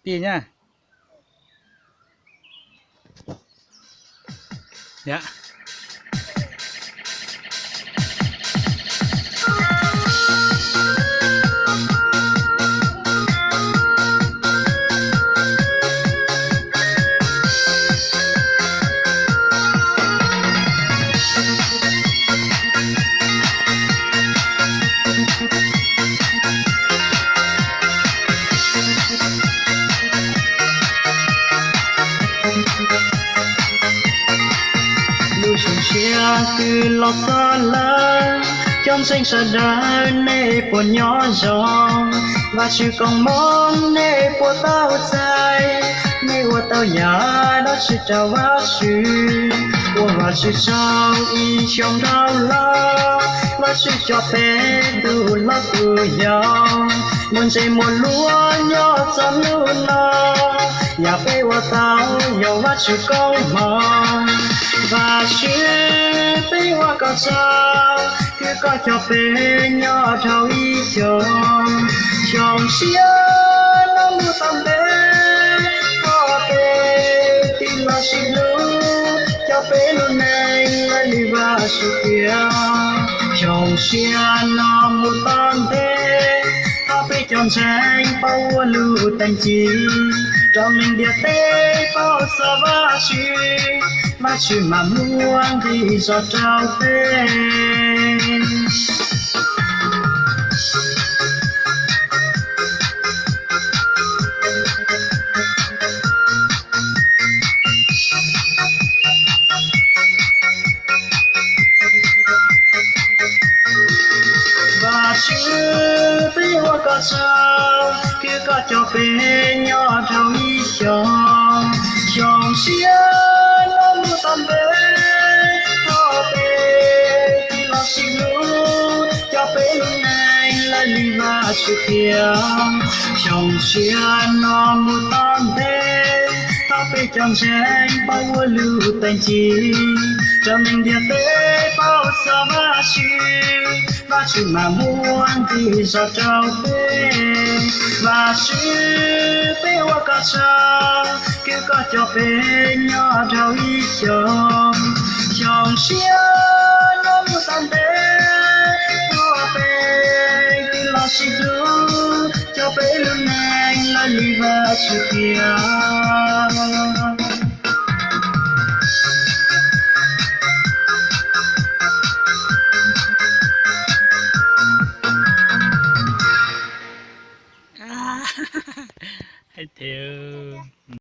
Pib nyab. Lub xyoo tshiab twb los txog lawm, cov ntseeg sawv daws nej puas nyob zoo? Vajtswv koob hmoov nej puas tau txais? Nej ua tau yam dab tsi rau Vajtswv? Ua Vajtswv tsaug ib xyoos dhau los, Vajtswv coj peb tus hlob tus yau muaj ntses muaj hlua nyob txog hnub no. Yam peb ua tau yog Vajtswv koob hmoov. Vajtswv, peb ua koj tsaug, kwv koj coj peb nyob dhau ib xyoos. Xyoo tshiab no mus tau ntev, thov peb tig los sib hlub, coj peb lub neej laij li Vajtswv qhia. Xyoo tshiab no mus tau ntev, thov peb cov ntseeg paub ua lus teeg ci, rau neeg ntiaj teb paub txog Vajtswv, Vajtswv mam muab nqi zog rau peb. Vajtswv, peb ua koj tsaug, kwv koj coj peb nyob dhau ib xyoos. Xyoo tshiab no mus tau ntev, thov peb tig los sib hlub, coj peb lub neej laij li Vajtswv qhia. Xyoo tshiab no mus tau ntev, thov peb cov ntseeg paub ua lus teeg ci, rau neeg ntiaj teb paub txog Vajtswv, Vajtswv mam muab nqi zog rau peb. Vajtswv, peb ua koj tsaug, kwv koj coj peb nyob dhau ib xyoos. Xyoo tshiab no mus tau ntev, thov peb tig los sib hlub, coj peb lub neej laij li Vajtswv qhia. Hais tias